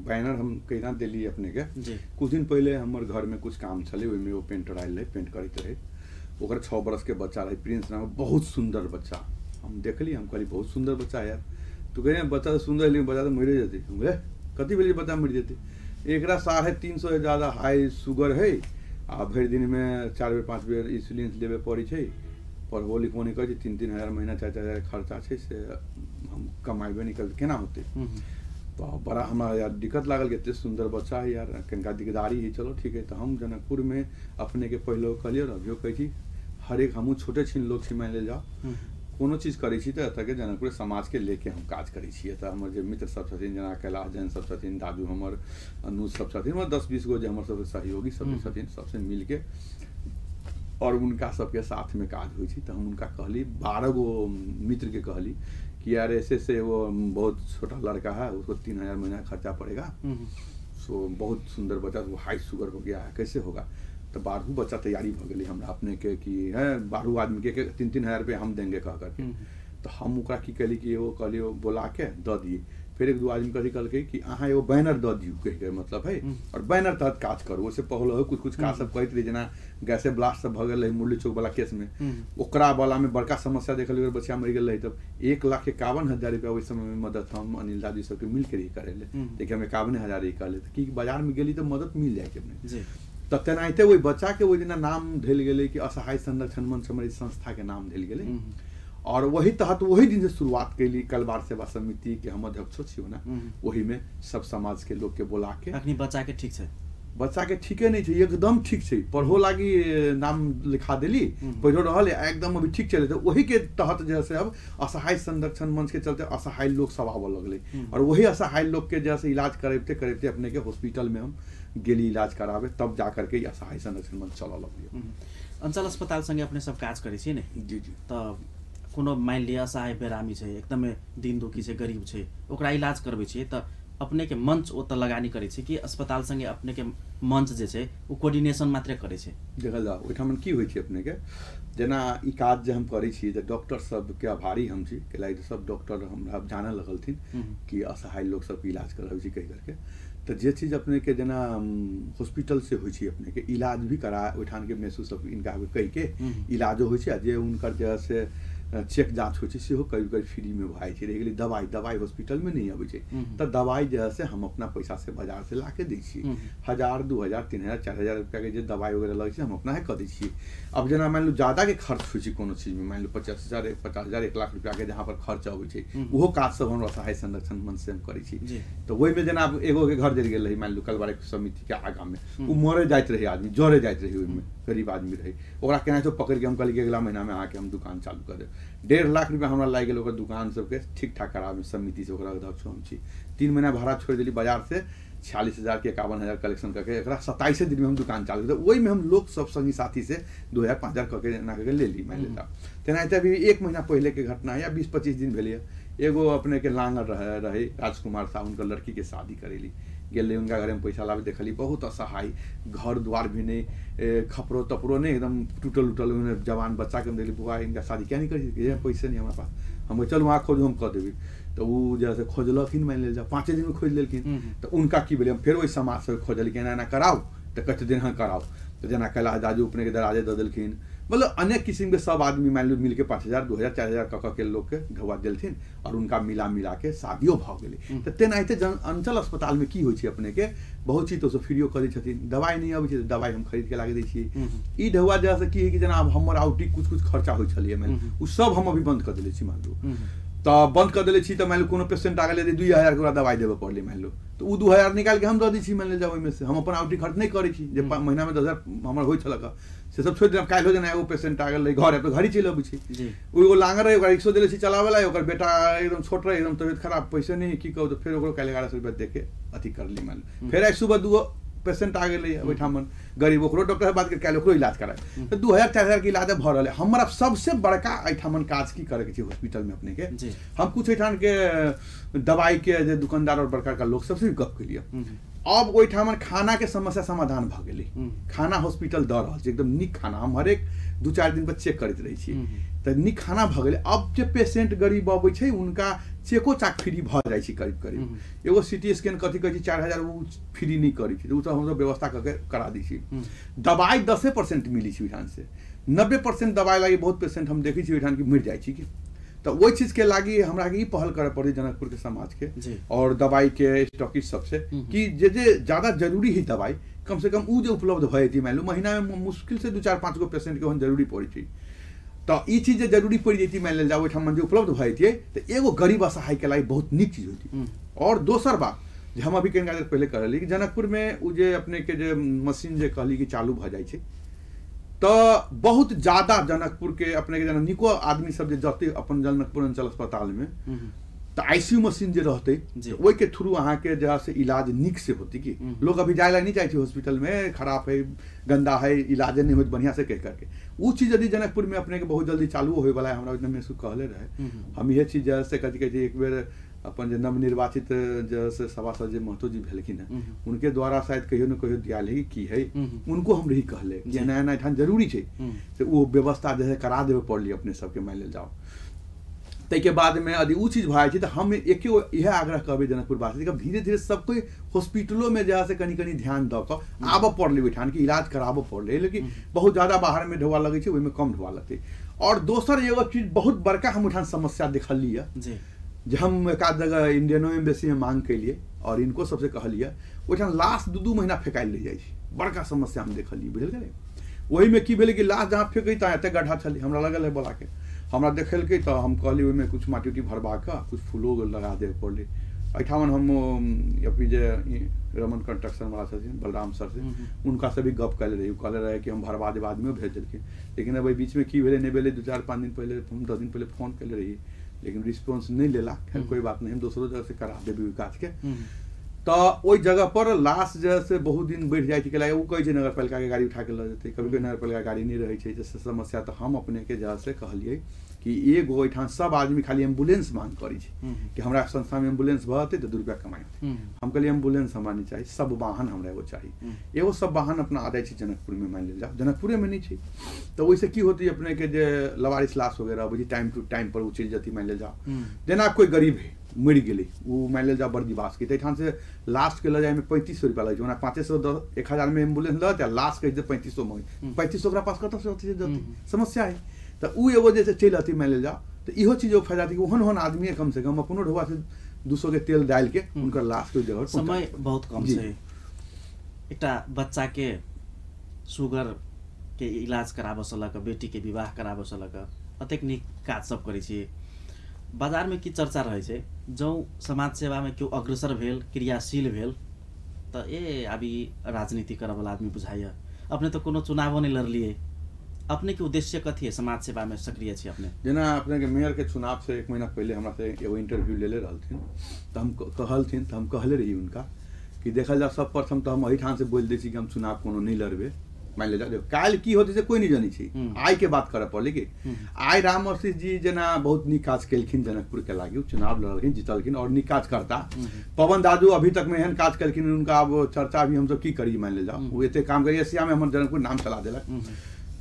बैनर हम कहिना देली अपने के, कुछ दिन पहले हमर घर में कुछ काम छलै, ओहिमे ओ पेंटर आयल रहै, पेंट करैत रहै, ओकर 6 बरस के बच्चा रहै, प्रिंस नाम, बहुत सुन्दर बच्चा। हम देखली, हम कहली बहुत सुन्दर बच्चा यार, तो कहिए बच्चा तो सुन्दर लेकिन बच्चा तो मरि जेतै। हम बोले कथी भेलै बच्चा मरि जेतै, एकरा 350 से ज़्यादा हाई शुगर है आ भरि दिनमे 4 बेर 5 बेर इंसुलिन लेबे पड़ै छै, पढ़बो लिखबो नहि करै छै, 3-3 हजार महीना 4-4 हजार खर्चा छै, से हम कमाइबे नहि करबै केना होतै। तऽ बड़ा हमरा यार दिक्कत लागल कि एते सुन्दर बच्चा है यार, कनिका दिकदारी है, चलो ठीक है। तऽ हम जनकपुरमे अपने के पहिलो कहलियै और अभियो कहै छी, हरेक हमहूँ छोटे छिन लोक छी मानि लेल जाउ, कोनो चीज करै छी तऽ एतऽके जनकपुर समाजके लेके हम काज करै छी। एतऽ हमर जे मित्र सब छथिन, जेना कैलाश जैन सब छथिन, दादू हमर अनुज सब छथिन, हमर 10-20 गो जे हमर सबके सहयोगी सब छथिन, सबसे मिलके और उनका सबके साथमे काज होइ छै। तऽ हम हुनका कहली, 12 गो मित्रके कहली कि यार ऐसे से वो बहुत छोटा लड़का है, उसको 3000 महीना खर्चा पड़ेगा, सो बहुत सुंदर बच्चा, वो हाई शुगर हो गया है, कैसे होगा। तो 12 बच्चा तैयारी भ गेलै हमरा अपने के कि है 12 आदमी के 3-3 हजार रुपया हम देंगे कह करके। तो हम ओकरा की कहली कि एगो कहलिए बोला के दऽ दिए। फिर 1-2 आदमी कथी कहलकै कि अहाँ एगो बैनर दऽ दियौ कहिके मतलब है, और बैनर तहत काज करू। ओहिसँ पहले कुछ कुछ काज सब कहैत रही, जेना गैसे ब्लास्ट सब भऽ गेल रहै मुरली चौक वाला केसमे, ओकरा वालामे बड़का समस्या देखलियै, बच्चा मरि गेल रहै तब 1,51,000 रुपया ओहि समयमे मदद हम अनिल दादी सबके मिलके रही करै लए, देखिए हम 51,000 रही कहले, तऽ की बाजारमे गेली तऽ मदद मिल जाइ छै। तऽ तेनाहिते ओहि बच्चाके ओहि दिना नाम धयल गेलै कि असहाय संरक्षण मंच हमर संस्थाके नाम धयल गेलै, और वही तहत वही दिन से शुरुआत कैली कलवार सेवा समिति के हम अध्यक्षो छी ओना, ओहिमे सब समाज के लोग के बोला के। अखनी बच्चा के ठीक छै? बच्चा के ठीके नहीं छै, एकदम ठीक छै, पढ़ो लागी नाम लिखा देली, पढ़ो रहल एकदम अभी ठीक चले। तो वही के तहत जैसे अब असहाय संरक्षण मंच के चलते असहाय लोग सब आबऽ लगलै, और वही असहाय लोग के जैसे इलाज करेबते करेबते अपने के हॉस्पिटल में हम गेली इलाज कराबे, तब जा करके असहाय संरक्षण मंच चलऽ लगलै। अंचल अस्पताल संगे अपने सब काज करै छी ने? जी जी। तऽ कोनो मानि लिअ असहाय बेरामी छै, एकदमै दिन दुखी छै, गरीब छै, ओकरा इलाज करबै छियै तऽ अपने के मंच ओतऽ लगानी करै छै कि अस्पताल संगे अपने के मंच जे छै ओ कोऑर्डिनेशन मात्रे करै छै? देखल जाउ ओहिठाम की होइ छै अपने के, जेना ई काज जे हम करै छी तऽ डॉक्टर सबके आभारी हम छी, कैलाकि सब डॉक्टर हमरा जानऽ लगलथिन कि असहाय लोक सबके इलाज करबै छी कहि करके। तऽ जे चीज अपने के जेना हॉस्पिटल से होइ छै अपने के इलाज भी करा, ओहिठाम के मेसू सब इनका कहि के इलाजो होइ छै, आ जे हुनकर जे से चेक जाँच होइ छै सेहो कभी कभी फ्रीमे भऽ जाइ छै। रहि गेलै दवाइ, दवाइ हॉस्पिटलमे नहि अबै छै, तऽ दवाइ जे है से हम अपना पैसासँ बाजारसँ ला के दै छियै। 1000, 2000, 3000, 4000 रुपयाके जे दवाइ वगैरह लगै छै हम अपना कऽ दै छियै। अब जेना मानि लू ज्यादाके खर्च होइ छै कोनो चीजमे, मानि लू 50,000, 50,000, 1 लाख रुपयाके जहाँ पर खर्च अबै छै, ओहो काज सब हम असहाय संरक्षण मंच से हम करै छी। तऽ ओहिमे जेना एगोके घर जरि गेल रहै मानि लू कलवार समितिके आगाँमे, ओ मरे जाइत रहै आदमी, जरे जाइत रहै, ओहिमे गरीब आदमी रहै, ओकरा केनाहितो पकड़िके हम कहलियै कि अगिला महीनामे अहाँके हम दुकान चालू कऽ देब। 1.5 लाख रुपया हमरा लागि गेल ओकर दुकान सबके ठीक ठाक कराबे, समिति से ओकरा अध्यक्ष हम छी। 3 महीना भाड़ा छोड़ि देली बाजार से, 46,000 के 51,000 कलेक्शन करके एकरा 27 दिन में हम दुकान चालू कर, ओहिमे हम लोग सब संगी साथी से 2000, 5000 करके एना करके ले ली मानि लेता। तेनाहिते अभी 1 महीना पहले के घटना है या 20-25 दिन भेलै, एगो अपने के लांगर रहे राजकुमार साहब, उनकर लड़की के शादी करेली गेलै, उनका घरे में पैसा लाबे देखली बहुत असहाय, घर द्वार भी नहीं, खपरो तपरो नहीं, एकदम टूटल उटल। जवान बच्चा के हम देखली बुआ इनका शादी क्या नहीं करी, पैसे नहीं हमारे पास, हम चल वहाँ खोजू हम कऽ देबै। तऽ ओ जे से खोजलखिन मानि लेल जाउ 5 दिनमे खोजि लेलखिन। तऽ उनका की भेलै, हम फेर ओहि समाजसँ खोजली कि एना एना कराउ, तऽ कहै दिन हाँ कराउ। तऽ जेना कैलाश दाजू अपनेके दराजे दऽ देलखिन, मतलब अनेक किसिमके सब आदमी मानि लू मिलके 5000, 2000, 4000 कऽ के लोकके ढौआ देलथिन, और उनका मिला मिला के शादियो भऽ गेलै। तऽ तेनाहिते जन अंचल अस्पतालमे की होइ छै अपने के बहुत चीज तऽ ओसब फ्रीयो कऽ दै छथिन, दवाइ नहि अबै छै तऽ दवाइ हम खरीद के लाके दै छियै। ई ढौआ जे से की हइ कि जेना हमर आउटी कुछ कुछ खर्चा होइ छलैए मानि ओ सब हम अभी बंद कऽ देले छी मान लू। तऽ बंद कऽ देले छी तऽ मानि लू कोनो पेशेंट आ गेलै 2000 के ओकरा दवाइ देबऽ पड़लै मानि लू, तऽ ओ 2000 निकालि के हम दऽ दै छी मानि लेल जाउ, ओहिमे से हम अपन आउटी खर्च नहि करै छी, जे महीनामे 10,000 हमर होइ छलक से सब छोड़ि देलहुँ। काल्हि जेना एगो पेशेंट आ गेल रहै घर, तऽ घड़ी चलि अबै छै, ओ एगो लांगर रहै ओकरा रिक्शो देले छी चलाबै ला, ओकर बेटा एकदम छोट रहै, एकदम तबियत खराब, पैसे नहि की कहू, तऽ फेर ओकरो काल्हि 1100 रुपया दे के अथी करली मानि लू। फेर आइ सुबह 2 पेशेंट आ गेलै ओहिठाम गरीब, ओकरो डॉक्टर बात कर काल्हि ओकरो इलाज कराए, तऽ 2000, 4000 के इलाज भऽ रहल है। हमर अब सबसे बड़का एहिठाम काज की करैके छै हॉस्पिटलमे अपने के, हम कुछ एहिठाम के दवाई के जे दुकानदार और बड़का बड़का लोक सबसे भी गप केलियै। अब ओहिठाम खाना के समस्या समाधान भऽ गेलै, खाना हॉस्पिटल दऽ रहल छै एकदम नीक खाना, हम हरेक 2-4 दिन पर चेक करैत रहै छी, तऽ नीक खाना भऽ गेलै। अब जे पेशेंट गरीब अबै छै उनका चेको चाक फ्री भऽ जाइ छै करीब करीब। एगो सिटी स्कैन कथी कहै छै 4000 ओ फ्री नहि करै छै, ओ तऽ हमसब व्यवस्था कऽ के करा दै छी। दवाइ 10% मिलै छै ओहिठाम से, 90% दवाइ लागि बहुत पेशेंट हम देखै छी ओहिठाम कि मरि जाइ छै कि। तऽ ओहि चीजके लागि हमरा ई पहल करऽ पड़ै जनकपुरके समाजके और दवाइके स्टॉकिस्ट सबसे कि जे जे ज्यादा जरूरी है दवाइ कम से कम ओ जे उपलब्ध भऽ जेतै। मानि लू महीनामे मुश्किल से 2-4, 5 गो पेशेंटके ओहन जरूरी पड़ै छै, तऽ ई चीज जे जरूरी पड़ि जैतै मानि लेल जाउ ओहिठाम जे उपलब्ध भऽ जैतियै तऽ एगो गरीब असहायके लागि बहुत नीक चीज होइतै। और दोसर बात जे हम अभी कनिका देर पहिले कहली कि जनकपुरमे ओ जे अपनेके जे मशीन जे कहली कि चालू भऽ जाइ छै, तऽ बहुत ज्यादा जनकपुरके अपनेके जेना निको आदमी सब जे जतै अपन जनकपुर अंचल अस्पतालमे तऽ ICU machine जे रहतै ओहिके थ्रू अहाँके जे है से इलाज नीक से होतै। कि लोग अभी जाय ला नहीं चाहै छै हॉस्पिटलमे, खराब है, गंदा है, इलाजे नहीं होत बढ़िया से कह करके। ओ चीज यदि जनकपुरमे अपनेके बहुत जल्दी चालू होयवला है, हमरा ओहिमे कहले रहे। हम इहे चीज जे से कथी कहै छै एक बेर अपन जे नवनिर्वाचित जैसे सभासद जे महतो जी भेलखिन हैं उनके द्वारा शायद कहियो न कहियो दियाल है की है, उनको हम रही कहले कि एना एना एठाम जरूरी छै, से ओ व्यवस्था जे है करा देबे पड़ली अपने सबके मान लेल जाओ। ताहिके बादमे यदि ओ चीज भऽ जाइ छै तऽ हम एके इएह आग्रह करबै जनकपुरवासी कि धीरे धीरे सब कोइ हॉस्पिटलोमे जे है से कनि कनि ध्यान दऽ कऽ आबऽ पड़लै ओहिठाम कि इलाज कराबऽ पड़लै, लेकिन बहुत ज़्यादा बाहरमे ढोआ लगै छै ओहिमे कम ढोआ लगतै। और दोसर एगो चीज बहुत बड़का हम ओहिठाम समस्या देखलियै जे हम एक आध जगह इंडियनो एम्बेसीमे मांग केलियै और इनको सबसे कहलियै, ओहिठाम लाश 2-2 महीना फेकायल रहि जाइ छै, बड़का समस्या हम देखलियै, बुझल गेलै। ओहिमे की भेलै कि लाश जहाँ फेकै तहाँ एतेक गड्ढा छलै, हमरा लगल है बोलाके हमरा देखेलकै तऽ हम कहलियै ओहिमे कुछ माटी उटी भरबा कऽ कुछ फूलो लगा देबे पड़लै। एहिठाम हम अभी जे रमन कंस्ट्रक्शन वाला छथिन बलराम सर से उनका से भी गप कयले रही, कहले रहे कि हम भरबा देब, आदमियो भेज देलखिन, लेकिन अब एहि बीचमे की भेलै नहि भेलै, 2-4-5 दिन पहिले हम 10 दिन पहिले फोन कयले रही लेकिन रिस्पॉन्स नहि लेला। खैर कोई बात नहीं, हम दोसरो जगह से करा देबै ओहि काजके। तऽ ओहि जगह पर लाश जे से बहुत दिन बढ़ि जाइ छै, कैला ओ कहै छै नगरपालिकाके गाड़ी उठा के लऽ जेतै, कभी कभी नगरपालिका गाड़ी नहि रहै छै, जैसे समस्या। तऽ हम अपनेके जे से कहलियै कि एगो एहिठाम सब आदमी खाली एम्बुलेंस मांग करै छै कि हमरा संस्थामे एम्बुलेंस भऽ जेतै तऽ 2 रुपया कमाइ होतै। हम कहलियै एम्बुलेंस हमरा नहि चाही, सब वाहन हमरा एगो चाही, एगो सब वाहन अपना आ जाइ छै जनकपुरमे, मानि लेल जाउ जनकपुरेमे नहि छै, तऽ ओहिसँ की होतै अपनेके जे लवारिस लाश वगैरह अबै छै टाइम टू टाइम पर ओ चलि जेतै। मानि लेल जाउ जेना कोइ गरीब है मरि गेलै, ओ मानि लेल जाउ बर्दिवासके, तऽ एहिठाम से लाशके लऽ जाइमे 3500 रुपया लगै छै, ओना 500 1000 मे एम्बुलेंस लऽ जेतै आ लाशके 3500 मङ्गै, 3500 ओकरा पास कतऽसँ होतै जेतै, समस्या है। तऽ ओ एगो जे चलि अतै मानि लेल जाउ तऽ इहो चीज एगो फायदा छै कि ओहन ओहन आदमी कम से कम अपनो ढोआ से 200 के तेल डालिके हुनकर लाशके जगह। समय बहुत कम छै, एकटा बच्चाके सुगर के इलाज कराबऽसँ लऽ कऽ बेटीके विवाह कराबऽसँ लऽ कऽ अतेक नीक काज सब करै छी। बाजारमे की चर्चा रहै छै, जँ समाज सेवामे केओ अग्रसर भेल क्रियाशील भेल तऽ ए आब ई राजनीति करऽवला आदमी बुझाइए, अपने तऽ कोनो चुनावो नहि लड़लियै, अपने के उद्देश्य कथी है समाज सेवा में सक्रिय छी अपने? जेना अपने के मेयर के चुनाव से 1 महीना पहले हमरा से एगो इंटरव्यू लेले रहलथिन तऽ हम कहलथिन, तऽ हम कहले रही उनका कि देखल जाओ सब प्रथम तऽ हम एहिठाम से बोलि दै छी कि हम चुनाव कोनो नहि लड़बै, मानि लेल जाओ काल्हि की होतै से कोइ नहि जनै छै, आइ के बात करऽ पड़लै कि आइ राम आशीष जी जेना बहुत नीक काज केलखिन जनकपुर के लागी, चुनाव लड़लखिन जीतलखिन और नीक काज करता। पवन दादू अभी तक में एहन काज केलखिन उनका आब चर्चा भी हमसब की करी, मानि लेल जाओ ओ एते काम करी एशिया में हमर जनकपुर नाम चला देलक,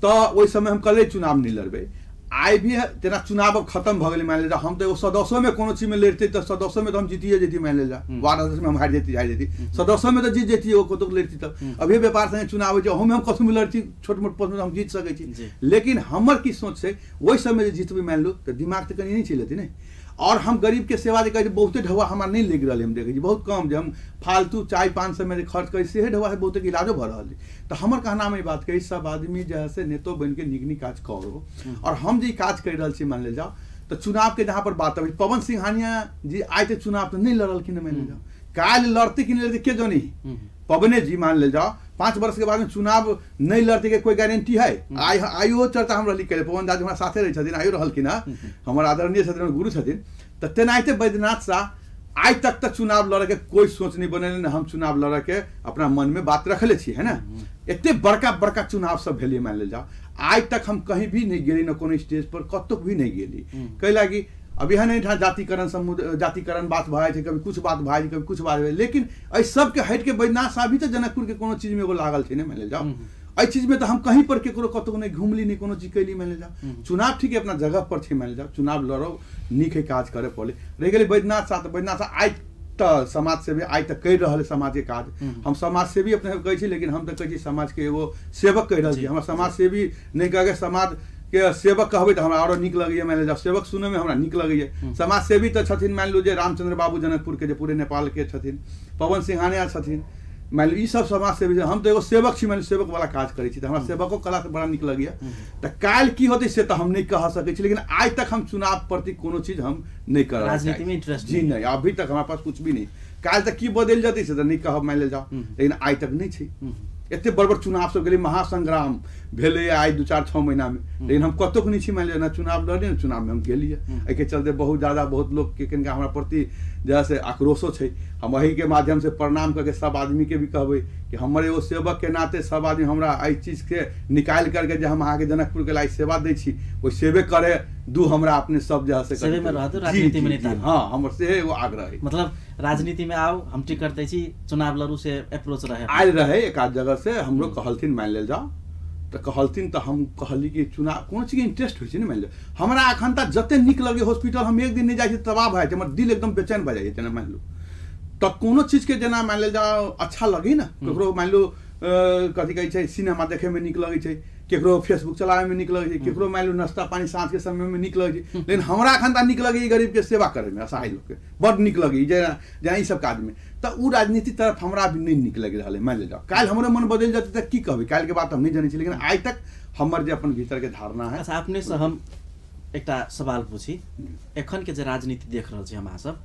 तऽ ओहि समय हम कहलियै चुनाव नहि लड़बै। आइ भी जेना चुनाव अब खत्म भऽ गेलै, मानि लेल जाओ हम तऽ एगो सदस्योमे कोनो चीजमे लड़ितै तऽ सदस्योमे तऽ हम जीतिए जैती, मानि लेल जाओ वार्ड सदस्यमे हम हारि जैती, सदस्योमे तऽ जीत जैती, एगो कतहु लड़िती तऽ अभी व्यापार संगे चुनाव होइ छै ओहोमे हम कतहु लड़ती छोट मोट पदमे हम जीत सकै छी, लेकिन हमर की सोच छै ओहि समय जे जीतबै मानि लू तऽ दिमाग तऽ कनि नहि चलि जेतै ने। और हम गरीब के सेवा जे कहै छै बहुते ढौआ हमरा नहि लागि रहल है, हम देखै छी बहुत कम जे हम फालतू चाय पान सबमे जे खर्च करै सेहे ढौआ से बहुते इलाजो भऽ रहल है। तऽ हमर कहनामे ई बात कहै सब आदमी जे है से नेतो बनिके नीक नीक काज करो, और हम जे काज करि रहल छी मानि लेल जाओ तऽ चुनाव के जहाँ पर बात अबै पवन सिंघानिया जी आइ तऽ चुनाव तऽ नहि लड़लखिन, मानि लेल जाओ काल्हि लड़तै कि नहि लड़तै के जानी, पवने जी मान लेल जाओ 5 वर्ष के बाद में चुनाव नहीं लड़ते के कोई गारंटी है। आइ आइयो चर्चा हम रहली कैले, पवन दादी हमरा साथे रहै छथिन, आइयो रहलखिन हँ, हमर आदरणीय छथिन, हमर गुरु छथिन। तऽ तेनाहिते बैद्यनाथ शाह आइ तक तऽ चुनाव लड़े के कोई सोच नहीं बनेले, हम चुनाव लड़े के अपना मन में बात रखले छी है ना। एते बड़का बड़का चुनाव सब भेलै मान लेल जाओ, आइ तक हम कहीं भी नहीं गेली, न कोनो स्टेज पर कतौ भी नहीं गेली, कै लागी अब एहन एहिठाम जातिकरण समुदाय जातिकरण बात भऽ जाइ छै, कभी कुछ बात भऽ जाइ छै, कभी कुछ बात भऽ जाइ, लेकिन एहि सबके हटि के बैद्यनाथ साहब भी तऽ जनकपुर के कोनो चीजमे एगो लागल छै ने, मानि लेल जाओ एहि चीजमे तऽ हम कहीं पर केकरो कतहु नहि घुमली, नहि कोनो चीज कैली, मानि लेल जाओ चुनाव ठीक है अपना जगह पर छै, मानि लेल जाओ चुनाव लड़ो नीक है काज करे पड़ले। रहि गेलै बैद्यनाथ साह, तऽ बैद्यनाथ साह आइ तऽ समाज सेवी आइ तऽ करि रहल है समाजके काज, हम समाज सेवी अपने कहै छी, लेकिन हम तऽ कहै छी समाजके एगो सेवक कहि रहल छी, हमरा समाज सेवी नहि कहके समाज के सेवक कहबै तऽ हमरा आरो नीक लगैए, मानि लेल जाओ सेवक सुनैमे हमरा नीक लगैए। समाज सेवी तऽ छथिन मानि लू जे रामचंद्र बाबू जनकपुर के जे पूरे नेपाल के छथिन, पवन सिंघानिया छथिन, मानि लू ई सब समाज सेवी, हम तऽ एगो सेवक छी, मानि लू सेवक वाला काज करै छी तऽ हमरा सेवको कला से बड़ा नीक लगैए। तऽ काल्हि की होतै से तऽ हम नहि कह सकै छी, लेकिन आइ तक हम चुनाव प्रति कोनो चीज हम नहि कर, राजनीतिमे इंटरेस्ट जी नहीं, अभी तक हमरा पास कुछ भी नहीं, काल्हि तक की बदलि जेतै से तऽ नहि कहब मानि लेल जाओ, लेकिन आइ तक नहि छै। एते बड़ बड़ चुनाव सब गेलै, महासंग्राम भेलै आइ 2-4-6 महीनामे, लेकिन हम कतहु नहि छी मानि लिअ, न चुनाव लड़लियै न चुनावमे हम गेलियै। एहिके चलते बहुत ज़्यादा बहुत लोकके कनिका हमरा प्रति जे है से आक्रोशो छै। हम एहिके माध्यमसँ प्रणाम करके सब आदमीके भी कहबै कि हमर एगो सेवकके नाते सब आदमी हमरा एहि चीजके निकालि करके जे हम अहाँके जनकपुरके लाइ सेवा दै छी, ओहि सेवे करे दू हमरा अपने सब जगह से सेवे में रहतौ, राजनीति में नहीं। हाँ, हमर से एगो आग्रह है, मतलब राजनीति में आओ हम टिकट दै छी, चुनाव लड़ू से अप्रोच रहे। आयल रहे एक आध जगह से हमरो कहलथिन मान लेल जाओ, तऽ कहलथिन तऽ हम कहली कि चुनाव कोनो चीजके इंटरेस्ट होइ छै ने। मान लिअ हमरा एखन तक जते नीक लगे हॉस्पिटल हम एक दिन नहि जाइ छी तबाह भए जाइ छै, हमर दिल एकदम बेचैन भए जाइ छै। जेना मान लू तऽ कोनो चीजके जेना मान लेल जाओ अच्छा लगे ने, ककरो मान लू कथी कहै छै सिनेमा देखैमे नीक लगै छै, केकरो फेसबुक चलाबैमे नीक लगै छै, केकरो मान लू नाश्ता पानी साँझके समयमे नीक लगै छै, लेकिन हमरा एखन तक नीक लगैए गरीबके सेवा करैमे, असहाय लोकके बड्ड नीक लगैए जेना जेना ई सब काजमे। तऽ ओ राजनीति तरफ हमरा भी नहि नीक लागि रहल है। मान लेल जाओ काल्हि हमरो मन बदलि जेतै तऽ की कहबै, काल्हिके बात हम नहि जनै छी, लेकिन आइ तक हमर जे अपन भीतरके धारणा है। अच्छा, अपनेसँ हम एकटा सवाल पूछी, एखनके जे राजनीति देख रहल छी हम अहाँ सब,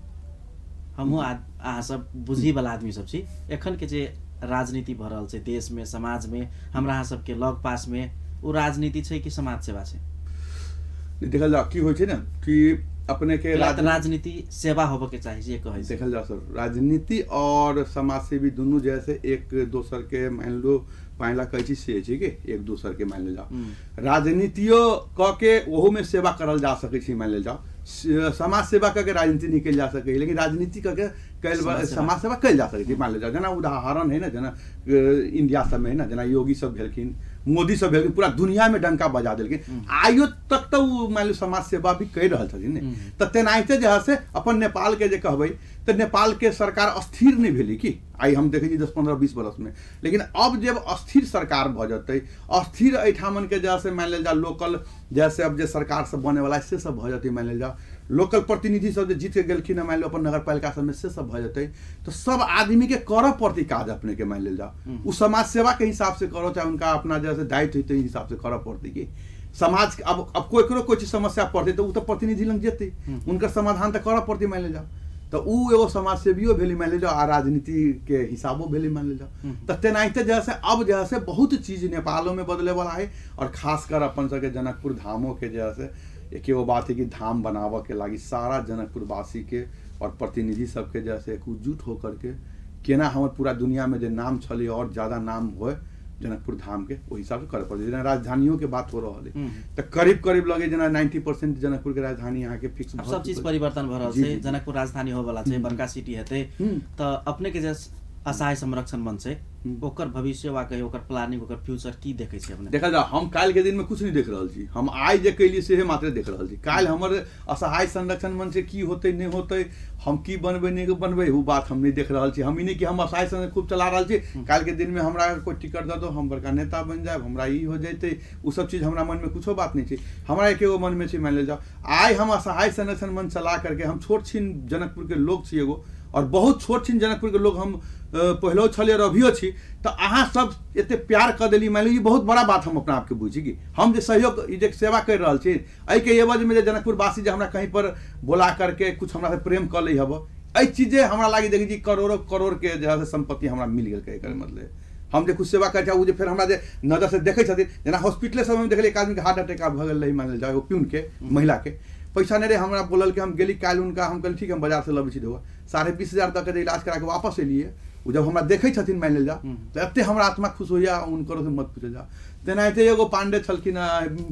हमहूँ अहाँ सब बुझीवला आदमी सब छी, एखनके जे राजनीति भऽ रहल छै देशमे समाजमे हमरा अहाँ सबके लग पासमे, ओ राजनीति छै कि समाज सेवा छै? देखल जाओ की होइ छै ने कि अपने के राजनीति सेवा होबऽ के चाही जे कहै छै। देखल जाओ सर, राजनीति और समाज सेवी दुनू जैसे एक दोसर के मान लो पाइला कहै छी से छै कि एक दोसर के मान लेल जाओ राजनीतियो कऽ के ओहोमे सेवा करल जा सकै छै। मान लेल जाओ समाज सेवा करके राजनीति नहीं कयल जा सकै, लेकिन राजनीति करके कयल समाज सेवा कयल जा सकै छै। मान लेल जाओ जेना उदाहरण है ने, जेना इंडिया सबमे है ने, जेना योगी सब भेलखिन, मोदी सब भेलखिन, पूरा दुनियामे डंका बजा देलखिन, आइयो तक तऽ ओ मान लियौ समाज सेवा भी कहि रहल छथिन ने। तऽ तेनाहिते जे है से अपन नेपालके जे कहबै तऽ नेपालके सरकार अस्थिर नहि भेलै कि आइ हम देखै छी 10 15 20 बरसमे, लेकिन अब जब अस्थिर सरकार भऽ जेतै, अस्थिर एहिठामनके जे से मान लेल जाओ लोकल जैसे अब जे सरकार सब बनेवला है से सब भऽ जेतै, मान लेल जाओ लोकल प्रतिनिधि सब जे जीत के गेलखिन हँ मान लो अपन नगरपालिका सबमे से सब भऽ जेतै, तऽ सब आदमीके करऽ पड़तै काज अपनेके। मान लेल जाओ ओ समाज सेवाके हिसाबसँ करो, चाहे उनका अपना जैसे दायित्व होतै हिसाबसँ करऽ पड़तै कि समाज अब कोइ कोइ चीज समस्या पड़तै तऽ ओ तऽ प्रतिनिधि लग जेतै, उनकर समाधान तऽ करऽ पड़तै। मान लेल जाओ तऽ ओ एगो समाज सेवियो भेलै मान लेल जाओ, आ राजनीतिके हिसाबो भेलै मान लेल जाओ। तऽ तेनाहिते जे है अब जे है बहुत चीज नेपालोमे बदलेवला है, और खासकर अपन सबके जनकपुर धामोके जे है एक एगो बात है कि धाम बनाबऽ के लागी सारा जनकपुरवासी के और प्रतिनिधि सबके जैसे एकजुट होकर के केना हमर पूरा दुनियामे जे नाम छलै और ज़्यादा नाम होए जनकपुर धाम के, ओहि हिसाबसँ करऽ पड़तै। जेना राजधानियों के बात हो रहल है तऽ करीब करीब लगे जेना 90% जनकपुर के राजधानी अहाँके फिक्स। सब चीज परिवर्तन भऽ रहल छै, जनकपुर राजधानी होबऽवला छै, बड़का सिटी हेतै, तऽ अपने के जे असहाय संरक्षण मंच छै ओकर भविष्य वा कही ओकर प्लानिंग ओकर फ्यूचर की देखै छै अपने? देखल जाओ हम काल्हि के दिनमे कुछ नहीं देख रहल छी, हम आइ जे कैलियै सेहे मात्र देख रहल छी। काल्हि हमर असहाय संरक्षण मंच से की होतै नहि होतै, हम की बनबै नहि बनबै, ओ बात हम नहि देख रहल छी। हम ई नहि कि हम असहाय संरक्षण खूब चला रहल छी, काल्हि के दिनमे हमरा कोइ टिकट दऽ दो हम बड़का नेता बनि जायब, हमरा ई हो जैतै, ओ सब चीज हमरा मनमे कुछो बात नहि छै। हमरा एकेगो मनमे छै मान लेल जाओ आइ हम असहाय संरक्षण मंच चला करके हम छोट छिन जनकपुरके लोक छी एगो, और बहुत छोट छिन जनकपुरके लोग हम पहिलो छलियै और अभियो छी, तऽ अहाँ सब एते प्यार कऽ देली मान लियौ ई बहुत बड़ा बात हम अपना आपके बुझी कि हम जे सहयोग ई जे सेवा करि रहल छी एहिके एवजमे जे जनकपुरवासी जे हमरा कहीं पर बोला करके कुछ हमरा से प्रेम कऽ लै हब, एहि चीजे हमरा लागी देखै छी करोड़ों करोड़ के जे है से सम्पत्ति हमरा मिल गेल। एकर मतलब हम जे कुछ सेवा करै छी ओ जे फेर हमरा जे नजर से देखै छथिन, जेना हॉस्पिटले सबमे देखलियै एक आदमीके हार्ट अटैक भऽ गेल रहै मान लेल जाओ, एगो प्यूनके महिलाके पैसा नहीं रहे, हमरा बोलल कि हम गेली काल्हि उनका, हम कहली ठीक हम बाजार से लबै छी दवा, 20,500 दऽ के जे इलाज करा के वापस एलियै, ओ जब हमरा देखै छथिन मान लेल जाओ तऽ एते हमरा आत्मा खुश होइया हुनकरो से मत पूछल जाओ। तेनाहिते एगो पांडे छलखिन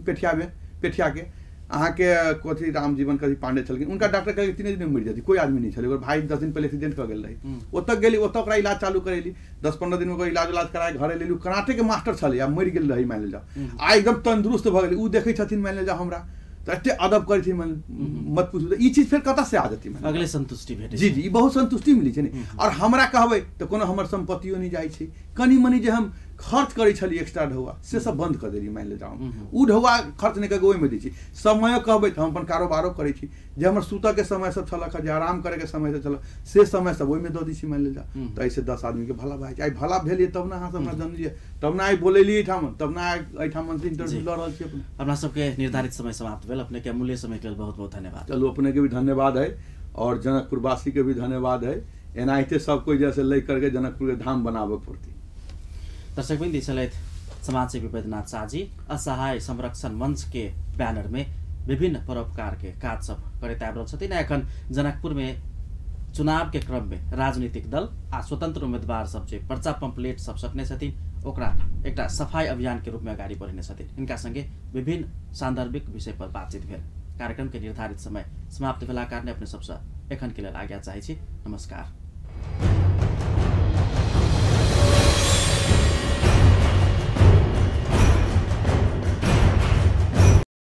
पेठियामे, पेठियाके अहाँके कथी रामजीवन कथी पांडे छलखिन, उनका डॉक्टर कहलकै 3 दिन मरि जेतै, कोइ आदमी नहि छलै, ओकर भाई 10 दिन पहिले एक्सीडेंट कऽ गेल रहै, ओतऽ गेली ओतऽ ओकरा इलाज चालू करेली, 10-15 दिन ओकर इलाज उलाज करा घरे लेली, कराटेके मास्टर छलै आ मरि गेल रहै मान लेल जाओ, आ एकदम तंदुरुस्त भऽ गेलै। ओ देखै छथिन मान लेल जाओ हमरा तऽ एते अदब करै छै मत पूछू, ई चीज फेर कतऽ से आ जेतै? अगले संतुष्टि भेटै। जी जी, ई बहुत संतुष्टि मिलै छै ने। और हमरा कहबै तऽ कोनो हमर सम्पत्तियो नहि जाइ छै, कनि मनि जे हम खर्च करै छलियै एक्स्ट्रा ढौआ से सब बंद कऽ देलियै मान लेल जाओ, ओ ढौआ खर्च नहि कऽ के ओहिमे दै छी। समयो कहबै तऽ हम अपन कारोबारो करै छी, जे हमर सुतऽके समय सब छलक, जे आराम करैके समय सब छलक से समय सब ओहिमे दऽ दै छी मान लेल जाओ। तऽ एहिसँ 10 आदमीके भला भए जाइ छै। आइ भला भेलियै तब ने अहाँ सब हमरा जनलियै, तब ने आइ बोलेलियै एहिठाम, तब ने आइ एहिठाम इंटरव्यू लऽ रहल छी। अपना सबके निर्धारित समय समाप्त भेल, अपने के अमूल्य समय के लेल बहुत बहुत धन्यवाद। चलू अपने के भी धन्यवाद है और जनकपुरवासी के भी धन्यवाद है, एनाहिते सब कोइ जैसे लै करके जनकपुर के धाम बनाबऽ पड़तै। दर्शक बिन्दु छलथि समाजसेवी बैद्यनाथ शाहजी असहाय संरक्षण मंच के बैनर में विभिन्न परोपकार के काज सब करैत आबि रहल छथिन। एखन जनकपुर में चुनाव के क्रम में राजनीतिक दल आ स्वतंत्र उम्मीदवार सब जे पर्चा पंपलेट सब सटने छथिन ओकरा एकटा सफाई अभियान के रूप में अगाडि बढ़ेने छथिन। हिनका संगे विभिन्न सान्दर्भिक विषय पर बातचीत भेल। कार्यक्रम के निर्धारित समय समाप्त भेला कारणे अपने सबसँ एखन के लेल आज्ञा चाहै छी। नमस्कार।